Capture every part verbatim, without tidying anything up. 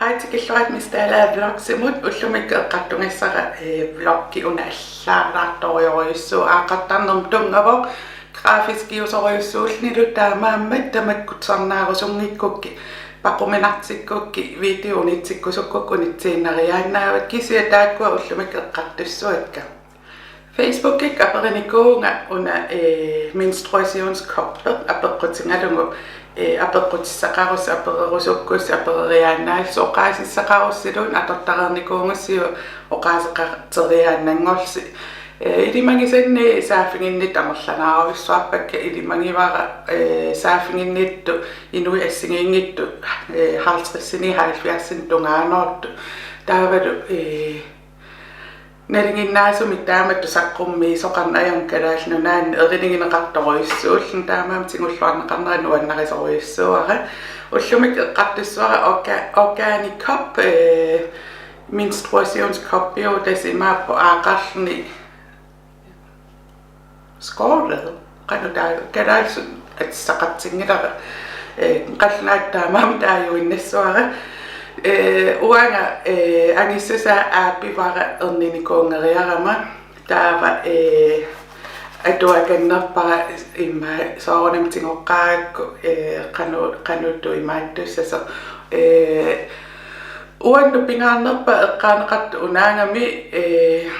Aatsikilluarit Miss Dalager Vlogsimut. Ullumikkut eqqartugassara, eh, vloggi una allaalaartorujorujussuuvoq, aaqartarnermut tunngavoq, grafiskiusorujussuullunilu, taamaammat tamakku tusarnaarusunngikkukkit, paquminartikkukkit, video unitsikkusukkukku unitsiinnariaannaavat, kisianni taakkua ullumikkut eqqartussavakka. Facebookikkut aperinikuuvunga una, eh, menstruationskoppi apeqqutigalugu, eh, apeqqutissaqarussi, apererusukkussi, apereriaannaallusi, oqaasissaqarussiluunniit atortareernikuugussiuk oqaaseqateriaannanngorlusi. Eh, ilimagisanni saaffiginnittut amerlanaarujussuarpakka, ilimagivara, eh, saaffiginnittut inuit assigiinngitsut, eh, halvtredsini halvfjerdsinik tungaanoortut. Taavalu, eh, nalinginnaasumik taamatut saqqummiisoqarneq ajornikuuvoq Kalaallit Nunaanni, erinigineqartorujussuulluni, taamaammat tigulluarneqarnera nuannarisorujussuuara. Ullumikkut eqqartussavara orga-, Organic Cup, eh, menstruationskoppiuvoq, tassa imaappoq aaqarluni skålet. Qanoq taava kalaallisut atisaqartinngilara. Eh, qallunaatut taamaammat taajuinnassavara. Eh, uanga, eh, angissusaa aappivara erninikunngeriarama. Taava, eh, atuakannerpara immaqa soorunami tigoqqaarakku, eh, qanoq, qanoq imaattussasoq. Eh, uannut pingaarnerpaaq eqqaaneqartoq unaagami, eh,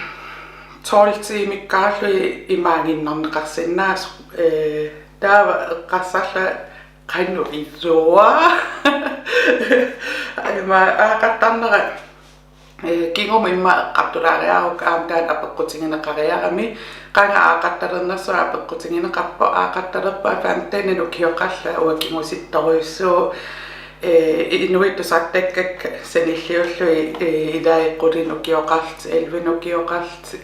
tolv tiimikkaarlugit imaaginnarneqarsinnaasoq. Eh, taava eqqarsarlunga qanoq ilua. Ima aaqartarnera, eh, kingumut immaqa eqqartulaariarukku aamma taanna apeqqutigineqariarami. Qanga aaqartalernersunga apeqqutigineqarpoq, aaqartalerpunga femteninik ukioqarlunga, uanga kingusittorujussuuvoq. Eh, inuit tusartakkakka sanilliullugit, eh, ilai qulinik ukioqarlutik, elleveni ukioqarlutik.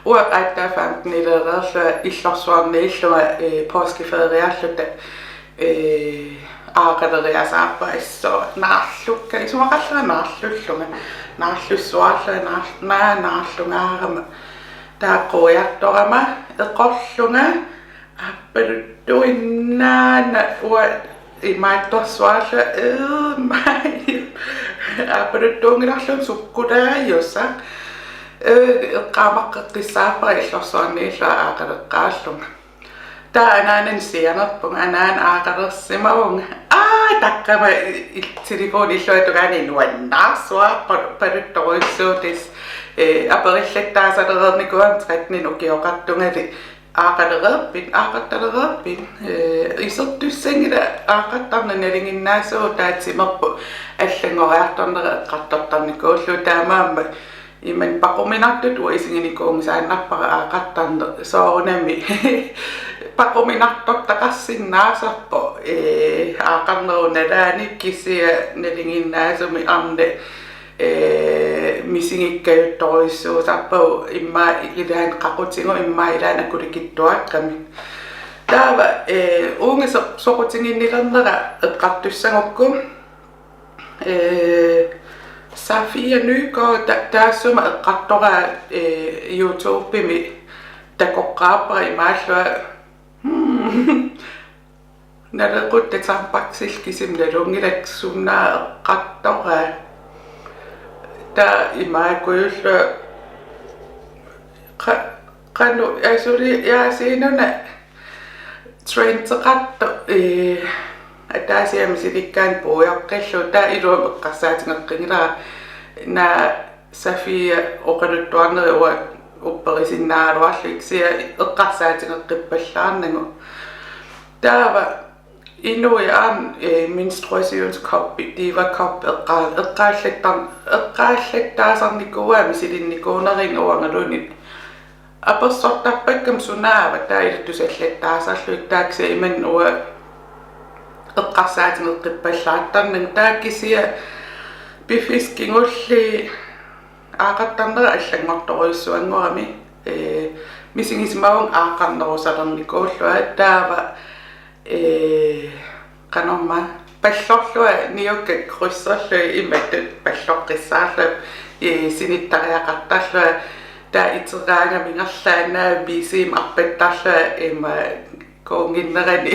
Uanga aatsaat femtenileereerlunga illorsuarniillunga, eh, påskeferiarluta, eh, aaqaleriasaarpunga, assut naarlukka, isumaqarlunga naarlullunga, naarlussuarlunga, naar-, naa naarlungaarama. Taava quiartorama eqorlunga, aappaluttuinnaana uanga imaattorsuarlunga, eh, mai. Aappaluttuunngilarlunga sukkulaajusaq. Eh, eqqaamaqqeqqissaarpara illorsuarniillunga aaqaleqqaarlunga. Taava anaananik sianerpunga, anaana aaqalersimavunga. Aa, taqqama i-, i-, telefoni illuatungaani nuannaarsuarpaluttorujussuuvoq, tassa, eh, aperillattaasalereernikuugama tretteninik ukioqartungali: Aaqalereerpit, aaqartalereerpit? Eh, isertussanngilaq, aaqartarneq nalinginnaasuuvoq, taava timerput allanngoriartornera eqqartortarnikuullugu, taamaammat imannak paquminartutut uanga isiginikuunngisaannarpara aaqartarneq soorunami paquminartortaqarsinnaasarpoq, eh, aaqarnerup nalaani, kisianni nalinginnaasumik arnat, eh, misigikkajuttorujussuusarpagut, immaqa ilaanni qaqutigut, immaqa ilaanni akulikitsuaqqamik. Taava, eh, uunga so-, soqutiginnilernera eqqartussagukku, eh, Safia Nygaard ta-, taassuma eqqartoraa, eh, YouTubemi takoqqaarpara imaallunga, hmm, nalequttat Tampaxillu kisimi nalunngilaat suna eqqartoraa. Taava imaakkujullunga qa-, qanoq asuli yaasiinuna trendeqartoq, eh, ataasiarluni misilikkaanni puioqqillugu, taava iluamik eqqarsaatigeqqinngilara, naa Safia oqaluttuarneri uanga upperisinnaagaluarlugit, kisianni eqqarsaatigeqqippallaarnagu. Taava inuit aamma, eh, menstruationskoppi, Diva Cup eqqaa-, eqqaallattar-, eqqaallattaasarnikuuaat misilinnikuuneriga uangaluunniit. Apersortarpakkami sunaava, taava ilaa tusallattaasarlugit, taava kisianni imannak uanga eqqarsaatigeqqippallaartarnagu, taava kisianni piffissami kingullermi aaqartarnera allanngortorujussuanngorami, eh, misigisimavunga aaqarnerusalernikuullunga, taava, eh, qanormaa, pallorlunga niukka krydserlugit imatut palloqqissaarlunga, eh, sinittariaqartarlunga, taava iteraangami ingerlaannaq B C M arpattarlunga ima kuunnginnerani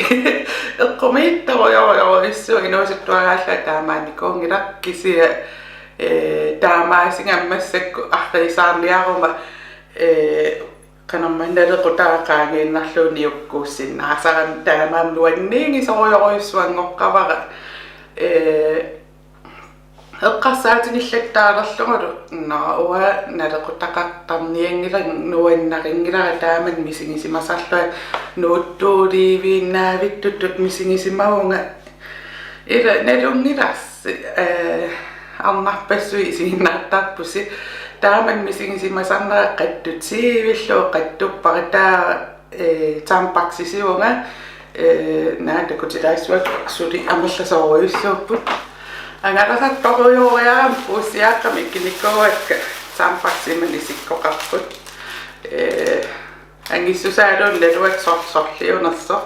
eqqumiitsorujorujussuuvoq, inuusuttuaraallunga taamaannikuunngilaq, kisianni Ee, taamaasinga massakkut arriitsaarniaruma, ee, qanormaa nalequtaqaanngiinnarlugu niukkuussinnaasarami, taamaammat nuanniigisorujorujussuanngoqqavara. Ee, eqqarsaatigillattaalerlugulu, nå, uanga nalequtaqartarnianngilanga, nuannarinngilara taama misigisimasarlunga, nuuttuuliiviinnavittutut misigisimavunga. Ila nalunngilarsi, ee, arnarpassuit isiginnaartarpusi. Taama misigisimasarnera qattutiivillugu qattuppara, taava, ee, Tampaxisivunga, ee, naattakutilaassuakka suli amerlasoorujussuupput. Angalasartorujoriarama puussiaaqqamik ikinikuuakka Tampaximik isikkoqarput. Ee, angissusaaluunniit naluara sor-, sorliunersoq.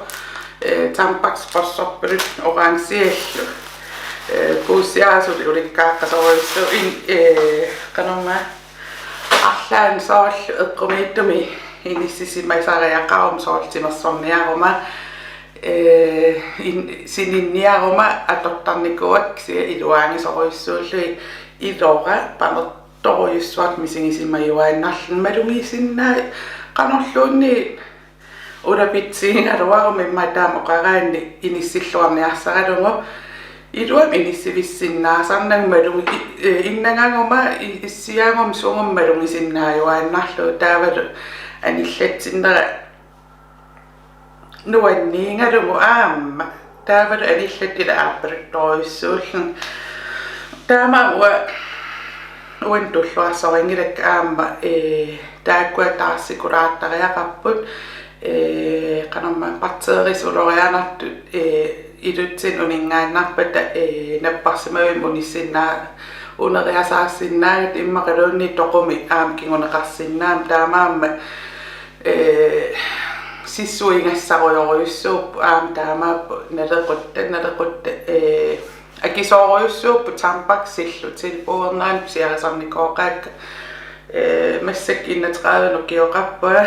Ee, Tampax qorsorpaluttoq orangiallu. Ee, puussiaasut ulikkaaqqasorujussuupput in-, ee, qanormaa arlaannik soorlu eqqumiitsunik inissisimasariaqaruma soorlu timersorniaruma. Ee, in-, sininniaruma atortarnikuuakka kisianni iluaagisorujussuullugit, ilora paner- torujussuartut misigisimajuaannarluni, malugisinnaavat qanorluunniit ulapitsigigaluaruma immaqa taama oqaraanni inissilluarniarsaralugu. Iluamik inissivissinnaasarnagu malugi-, i-, ee, innangaguma i-, issiaguma suguma malugisinnaajuaannarlugu, taavalu anillatsinnera nuanniigalugu aamma. Taavalu anillattoq ila aappaluttorujussuulluni. Taamaammat uanga, uanga tulluarsorinngilakka aamma, ee, taakkua taarsikulaartariaqarput, ee, qanormaa bakteerit ulorianartut, ee, ilutsinnut uninngaannarpata, ee, napparsimmavimmik unissinnaa-, uneriasaarsinnaagatta immaqaluunniit toqumik aamma kinguneqarsinnaammat, taamaammat, ee, sissuigassarujorujussuupput aamma taamaappoq nalequtta, nalequtta, ee, akisoorujussuupput Tampaxillu, tilbudernerani pisiarisarnikooqaakka. Ee, massakkut enogtredive ukioqarpunga.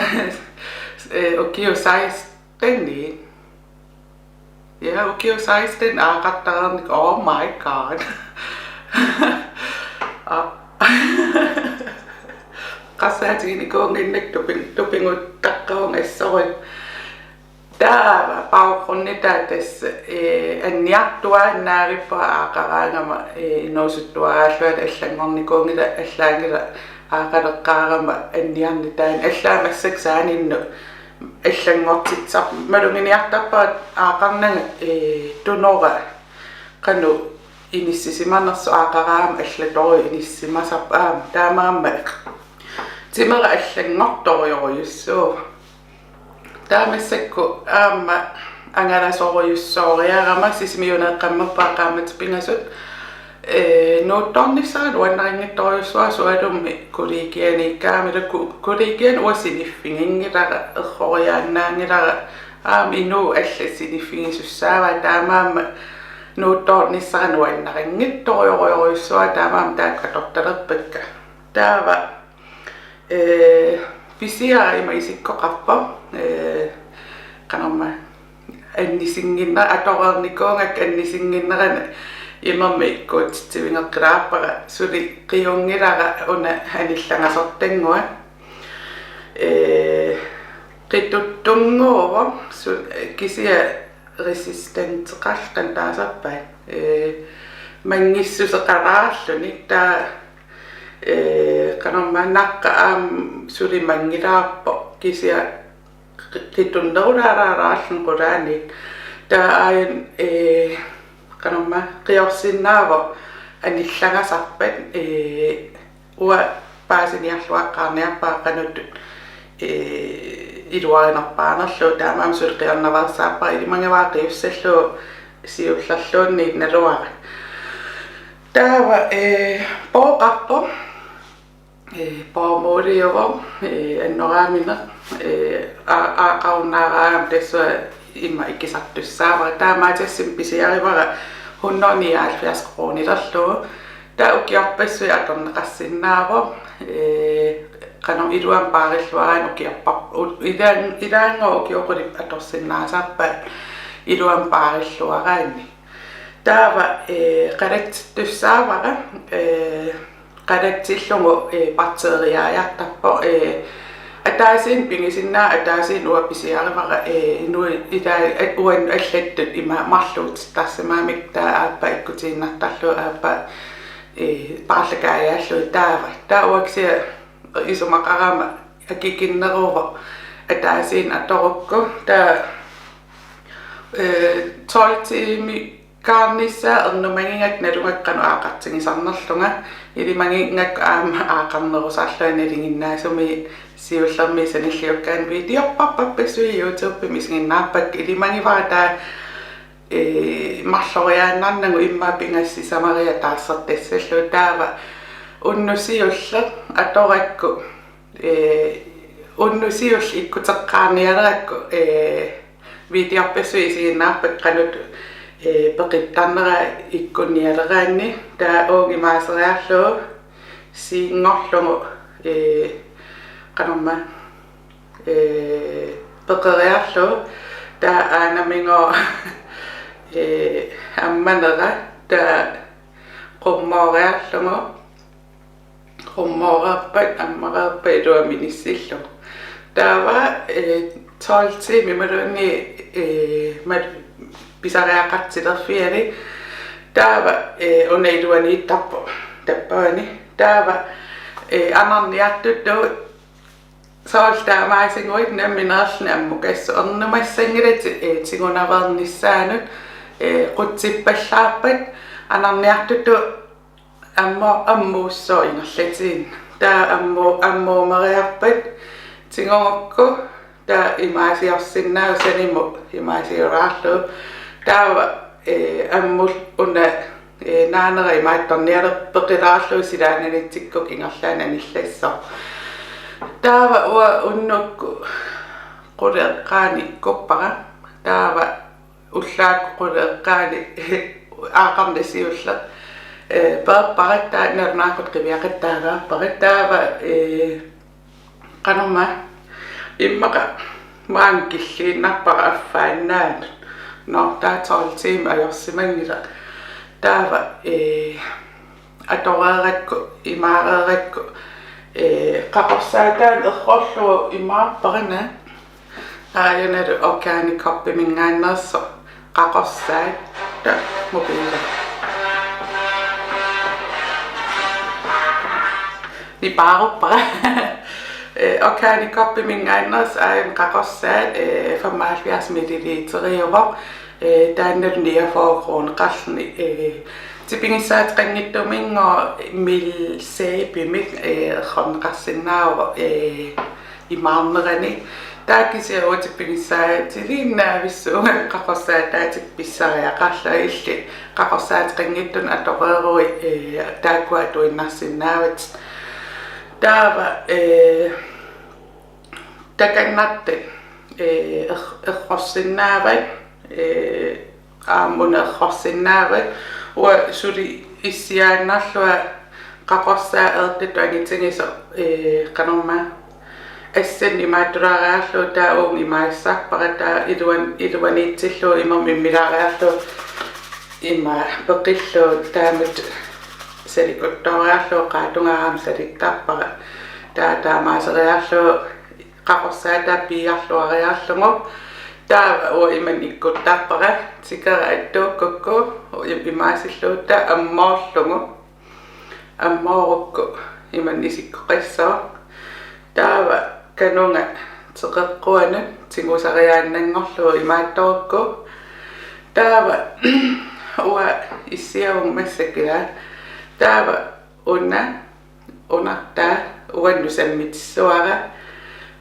Ee, ukiut seksten. Ja, ukiut seksten aaqartareernikut, oh my god. Aa. Eqqarsaatiginikuunnginnakku tupin-, tupiguttaqqavunga assorujuk. Taava baggrundi taava tassa, ee, anniartuaannavippunga aaqaraangama, ee, inuusuttuaraallunga allanngornikuunngilaq, allaanngilaq aaqaleqqaarama anniarneq taanna, allaat massakkut saaninnut allanngortitsisarpara, maluginiartarpara aaqarnanga, ee, tunora qanoq inissisimanersoq aaqaraangama allatorujuk inissisimasarpoq aamma, taamaammat timera allanngortorujorujussuuvoq. Taava massakkut aamma angalasorujussooriarama, Sisimiuneeqqammerpunga qaammatit pingasut. Ee, nuuttoornissara nuannarinngitsorujussuara, sualummik kollegianiikkaangama, ila ko-, kollegiani uanga siniffiginngilara, erroriaannaanngilara, aamma inuit allat siniffigisussaavaat, taamaammat nuuttoornissara nuannarinngitsorujorujussuara, taamaammat taakku atortalerpakka. Taava, ee, pisiara ima isikkoqarpoq, ee, qanormaa annisinnginne-, atoreernikuugakku annisinnginnerani imermik ikkuutitsivigeqqilaarpara, suli qiunngilara una anillagasortannguaq. Ee, qituttunnguuvoq su-, kisianni resistenteqarluni taasarpaat. Ee, manngissuseqalaarluni taava, ee, qanormaa naqqa aamma suli manngilaarpoq kisianni qi-, qitunnerulaaraaraarluni qulaaniit. Taava aajuna, ee, qanormaa qiorsinnaavoq anillagasarpat, ee, uanga paasiniarluaqqaarniarpara qanoq ittut, ee, iluarinerpaanerlugu, taamaammat suli qiornaveersaarpara, ilimagivara qiussallugu siullerluunniit naluara. Taava, ee, pooqarpoq, ee, poomuuliuvoq, ee, annoraamineq, ee, aa-, aaqarunnaaraangama tassa ima ikisartussaavara. Taava Matasimi pisiarivara hundrede nioghalvfjerds kronilerlugu. Taava ukiorpassuit atorneqarsinnaavoq, ee, qanoq iluamik paarilluaraanni ukiorpar-, u-, ilaan-, ilaanngooq ukiut qulit atorsinnaasarpaat iluamik paarilluaraanni. Taava, ee, qalatsittussaavara, ee, qalatsillugu, ee, bakteeriaajartarpoq, ee, ataasiinnaq pigisinnaavara, ataasiinnaq uanga pisiarivara, ee, inuit ila-, at-, uannut allattut ima marluutittarsimagamik, taava aappaa ikkutiinnartarlugu, aappaa, ee, paarlakaajaallugu, taava. Taava uanga kisianni isumaqarama akikinneruvoq ataasiinnaq atorukku. Taava, ee, tolv tiimi- -kkaarnissaa ernumagigakku nalugakku qanoq aaqartigisarnerlunga, ilimagigakku aamma aaqarnerusarlunga, nalinginnaasumik siullermik sanilliukkaanni videorpassuit YouTubemi isiginnaarpakka. Ilimagivara taava, ee, marloriaannarnagu immaqa pingasut sisamariat taarsertassallugu, taava unnuk siulleq atorakku, ee, unnuk siulleq ikkuteqqaarnialerakku, ee, videorpassuit isiginnaarpakka qanoq, ee, peqittarnera ikkunnialeraanni. Taava uunga imaaseriarlugu siinngorlugu, ee, qanormaa, ee, peqeriarlugu, taava aanamigooq, ee, ammanera, taava qummooriarlugu, qummoorpat, ammareerpat iluamik inissillugu. Taava, ee, tolv tiimi imaluunniit, ee, mal-, pisariaqartilerfiali. Taava, ee, una iluaniittarpoq tappavani. Taava, ee, anarniartutut soorlu taamaasiguit nammineerluni ammukassaaq, ernumassanngilatit, ee, tigunaveernissaanut, ee, qutsippallaarpat anarniartutut ammu-, ammuussooq ingerlatiinnaq. Taava ammu-, ammuumeriarpat tigugukku, taava imaasiorsinnaavoq sanimut imaasiulaarlugu. Taava, ee, ammut una, ee, naanera imaattornialerpoq, peqilaarlugu silaannanitsikkukku ingerlaannaq anillassaaq. Taava uanga unnukkut qulit eqqaani ikkuppara. Taava ullaakkut qulit eqqaani aaqarneq siulleq, ee, peerpara, taava nalunaaquttap qiviaqattaalaappara. Taava, ee, qanormaa, immaqa maani killiinnarpara affaannaanut. Nå, taava tolv tiimi ajorsimanngilaq. Taava, ee, atoreerakku, imaareerakku, ee, qaqorsaataanut errorlugu imaarpara una. Aajunalu Organic Cup-iminngaanneersoq qaqorsaat. Taava mobiili nipaaruppara. Ee, Organic Cup-iminngaanneersoq aajuna qaqorsaat, ee, femoghalvfjerds milliliteriuvoq. Ee, taannalu niogfyrre kroneqarluni, ee, tipigissaateqanngitsumigooq Mild Sabe-mik, ee, errorneqarsinnaavoq, ee, imaarnerani. Taava kisianni uanga tipigissaatiliinnaavissuunga qaqorsaataatikka pissariaqarlunga, illit qaqorsaateqanngitsunik atoreeruit, ee, taakkua atuinnarsinnaavatit. Taava, ee, takannartut, ee, er-, errorsinnaavat, ee, aamma una errorsinnaavat, uanga suli issiaannarlunga qaqorsaat eertatut angitigisoq, ee, qanormaa, assannik imaattulaariarlugu taava uunga imaassarpara, taava iluan-, iluaniitsillugu imermik immilaariarlugu ima peqillugu taamatut salikuttooriarlugu qaatungaarami salittarpara. Taava taamaaseriarlugu qaqorsaataa piiarluariarlugu. Taava uanga imannak ikkuttarpara. Tikera attuukkukku i-, imaasillugu taava ammoorlugu. Ammoorukku imannak isikkoqassaaq. Taava kanunga teqeqquanut tigusariaannanngorlugu imaattorukku. Taava uanga issiavunga massakkut ilaa. Taava una, unartaa uannut sammitissavara.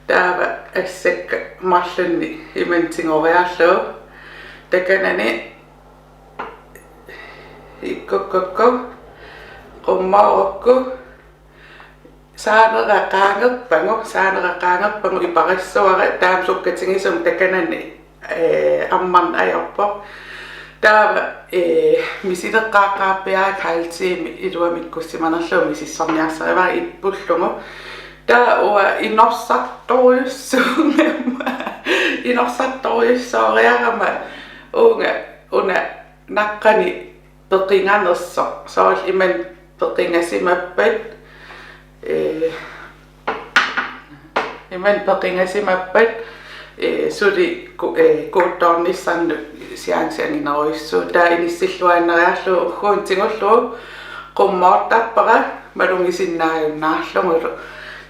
Taava assakka marlunnik imannak tigoriarlugu. Takanani ikkukkukku, qummoorukku, saanera qaangerpagu, saanera qaangerpagu iparassavara, taama sukkatigisumik takanani, ee, ammarneq ajorpoq. Taava, ee, misileqqaaqqaarpiarakku halv time iluamik ikkussimanerlugu misissorniarsarivara ippullugu. Taava uanga inorsartorujussuugama, inorsartorujussooriarama uunga una naqqani peqinganersoq. Soorlu imannak peqingasimappat, ee, imannak peqingasimappat, ee, suli ku-, ee, kuuttoornissannut seansianginerujussuuvoq. Taava inissilluaannariarlugu ugguuna tigullugu qummoortarpara malugisinnaajunnaarlugulu.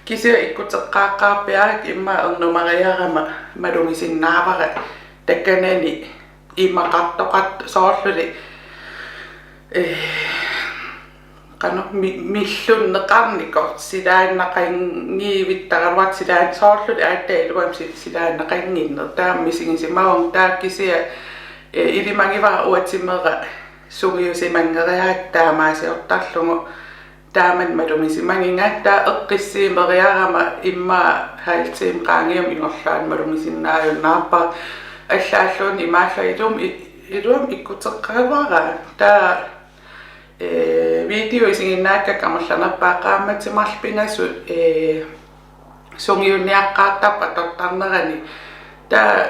Kisianni ikkuteqqaaqqaarpiarakku immaqa ernumariarama malugisinnaavara takanani imaqartoqartoq soorluli, ee, qanoq mi-, millunneqarnikoq silaannaqanngivittaraluartoq silaan-, soorluli aatsaat iluamik si-, silaannaqannginneq. Taama misigisimavunga, taava kisianni, ee, ilimagivara uanga timera sungiusimanngeriarakku taamaasiortarlugu. Taamani malugisimagiga, taava eqqissiimeriarama immaqa halv time qaangiummik ingerlaannaq malugisinnaajunnaarpara. Allaalluunniit imaallunga iluamik i-, iluamik ikkuteqqaavara. Taava, ee, video isiginnaakkakka amerlanerpaat, qaammatit marluk pingasut, ee, sungiunniaqqaartarput atortarnerani. Taava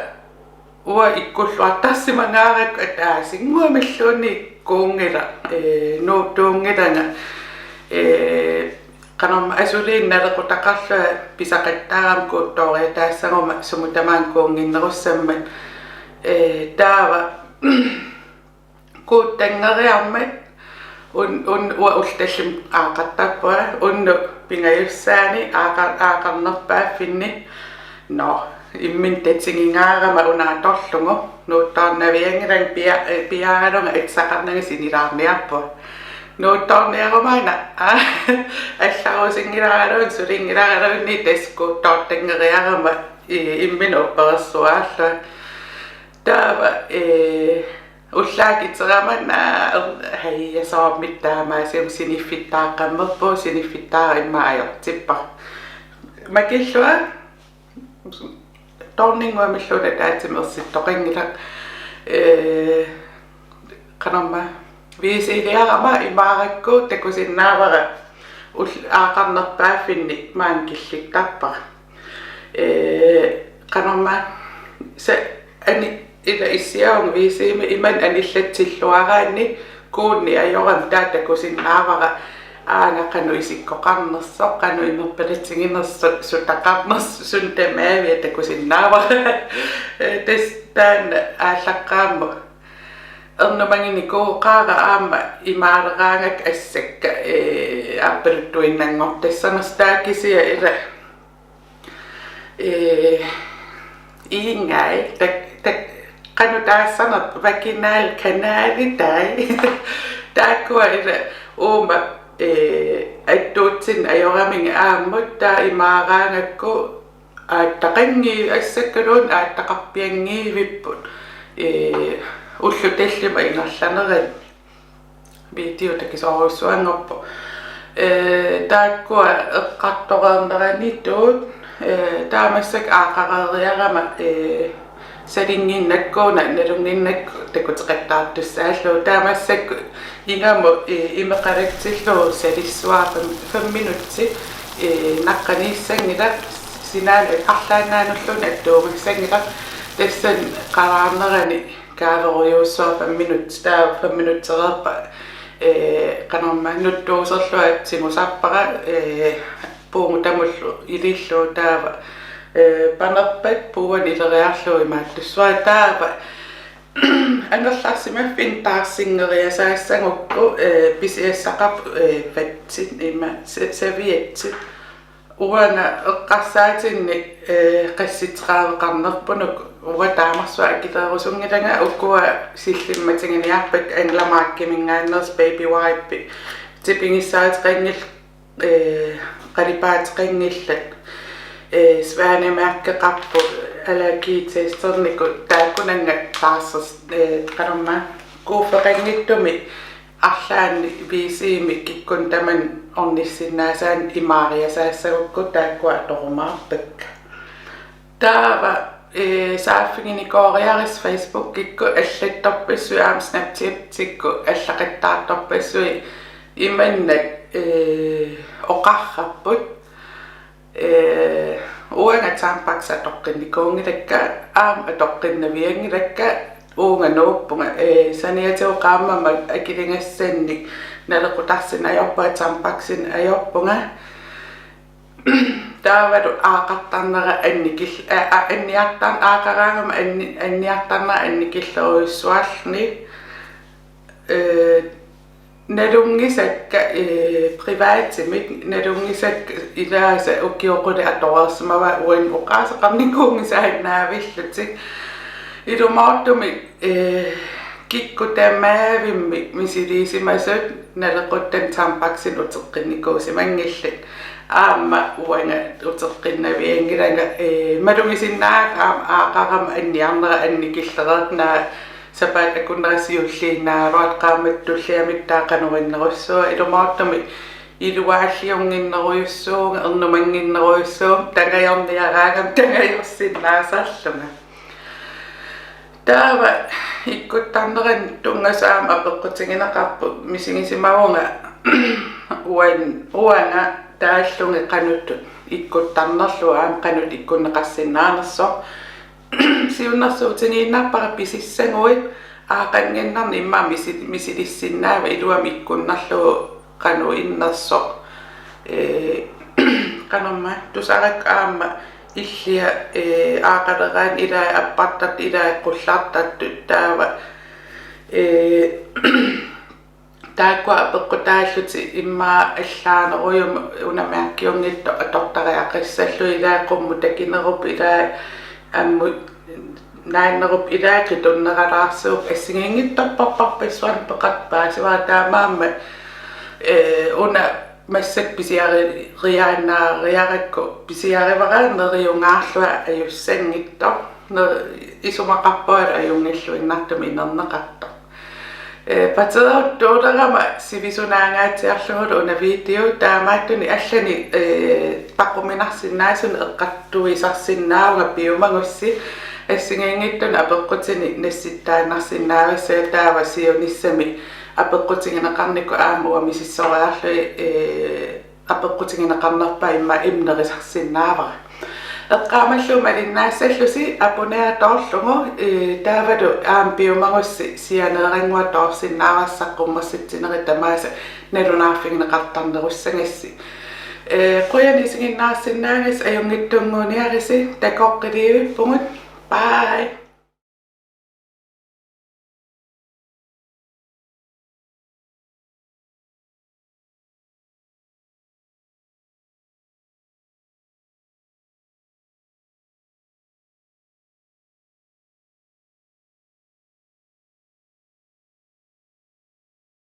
uanga ikkulluartarsimangaarakku ataasinnguamilluunniit kuunngilaq, ee, nuuttuunngilanga, ee, qanormaa asuliinnaq nalequtaqarlunga pisaqattaarama kuuttooriataassaguma sumut tamaat kuunnginnerussammat, ee, taava kuuttanngeriarmat un-, un-, uanga ullut tallimat aaqartarpunga, unnuk pingajussaani aaqa-, aaqarnerpaaffinni. Nå, imminut tatigingaarama una atorlugu nuuttoornavianngilanga, pia-, ee, piaaralunga atisaqarnanga sinilaarniarpunga. Nuuttoorniarumaarama, aa, allarusinngilaralunga, sulinngilaralunga, tassa kuuttoortanngeriarama, ee, imminut upperersuaarlunga. Taava, ee, ullaaq iterama, aa, hej, soormi taamaasium siniffittaaqqammerpugut, siniffittaara immaqa ajortippara. Makillunga, toorninnguamilluunniit ataatsimik ersittoqanngilaq. Ee, qanormaa, V C-liarama imaarakku takusinnaavara ul-, aaqarnerpaaffinni maani killittarpara. Ee, qanormaa, sa-, ani-, ila issiavunga V C-mi imannak anillatsilluaraanni kuunneq ajorami, taava takusinnaavara aana qanoq isikkoqarnersoq, qanoq imerpalatiginersoq, sutaqarnersoq, suut tamaasa takusinnaavara. Ee, tassa taanna aallaqqaammut ernumaginikuuara aamma imaaleraangakku assakka, ee, aappaluttuinnanngortassanersoq, taava kisianni ila, ee, iingai, tak-, tak-, qanoq taassanerput, vaginal kanalitai. Taakkua ila uuma, ee, attuutsinneq ajoramigit aammut, taava imaaraangakku aattaqanngi-, assakkaluunniit aattaqarpianngivipput, ee, ullut tallimat ingerlaneranni. Video takisoorujussuanngorpoq. Ee, taakkua eqqartoreerneranitut, ee, taava massakkut aaqareeriarama, ee, salinnginnakkuuna, nalunnginnakku takuteqattaartussaallugu. Taava massakkut ingammik, ee, imeqalatsillugu salissuara fem-, fem minutsit, ee, naqqaniissanngilaq, sinaanut arlaannaanulluunniit attuumassanngilaq, tassani qalaarnerani kaaverujussuara fem minutsit, taava fem minutsereerpat, ee, qanormaa, nuttuuserlunga tigusarpara, ee, puugutamullu ilillugu, taava, ee, panerpat puuanik ileriarlugu imaattussavara, taava angerlarsimaffinni taarsinngeriasaassagukku, ee, pisiassaqarput, ee, fatsit ima se-, servietsit. Uanga eqqarsaatinni, ee, qassit trediveqarnerpunga, uanga taamarsuaq akileerusunngilanga, ukua sillimmatiginiarpakka Angela Markiminngaanneersut baby wipe, tipigissaateqanngillat, ee, qalipaateqanngillat, ee, svanemærkeqarput, allergitesternikut, taakkunannga taarser-, ee, qanormaa, kuuffeqanngitsumik arlaannik V C-mi kikkunnut tamanut ornissinnaasaannik imaariasaassagukku taakkua atorumaarpakka. Taava, ee, saaffiginikooriarisi Facebookikkut allattorpassuit aamma Snapchatikkut allaqattaartorpassuit imannak, ee, oqarrapput. Ee, uanga Tampax atoqqinnikuunngilakka, aamma atoqqinnavianngilakka, uunga nuuppunga, ee, saniatigut qaammammut akiligassannik Naleqqutarsineq ajorpunga, tampaksin ajorpunga. Taavalu aaqartarnera annikil-, aa, aa, anniartar-, aaqaraangama anni-, anniartarnera annikillerujussuarluni. Ee, nalunngisakka, ee, privatimik, nalunngisakka ilaasa ukiut qulit atoreersimavaat uannut oqaaseqarnikuunngisaannaavillutik. Ilumoortumik, ee, kikkut tamaavimmik misiliisimasut naleqquttani tampaksinik uteqqinnikuusimanngillat. Aamma uanga uteqqinnavianngilanga, ee, malugisinnaagakku aamma aaqarama anniarnera annikillereermat, sapaatip akunnera siulliinnaagaluartoq, qaammatit tulliani taava qanoq innerussuunga. Ilumoortumik iluaalliunnginnerujussuuvunga, ernumannginnerujussuuvunga, tangajorniaraangama tangajorsinnaasarlunga. Taava ikkuttarnerani tunngasut aamma apeqqutigineqarput, misigisimavunga uan-, uanga taallunga qanoq ikkuttarnerlugu aamma qanoq ikkunneqarsinnaanersoq. Siunnersuutigiinnarpara pisissaguit aaqannginnarnik, immaqa misi-, misilissinnaavat iluamik ikkunnerlugu qanoq innersoq. Ee, qanorma tusarakku aamma illia, ee, aaqaleraanni ilaat appartartut, ilaat qullartartut, taava, ee, taakkua apeqqutaallutik immaqa allaanerujumik una mærkiunngitsoq atortariaqassallugit, ilaat qummut takinerupput, ilaat ammut naannerupput, ilaat qitunneralaarsuupput, assigiinngitsorparparpassuarnik peqartoq paasivara, taamaammat, ee, una massakkut pisiariaannaareerakku pisiarivara neriungaarlunga ajussanngitsoq, ne-, isumaqarpungalu ajunngilluinnartumik inerneqartoq. Ee, pateeruttuulerama sivisunaangaatsiarlugulu una video, taamaattunik allanik, ee, paquminarsinnaasunik eqqartuisarsinnaavunga piumagussi. Assigiinngitsunik apeqqutinik nassittaannarsinnaavassi, taava siunissami apeqqutigineqarnikkut aamma uanga misissoreerlugit, ee, apeqqutigineqarnerpaaq immaqa emnerisarsinnaavara. Eqqaamallugu malinnaassallusi abonner toorlugu, ee, taavalu aamma piumagussi sianeerannguaq toorsinnaavarsi saqqummersitsinerit tamaasa nalunaarfigineqartarnerussagassi. Ee, qujanaq isiginnaarsinnaagassi, ajunngitsunnguuniarisi, takoqqiliivippugut. Bye.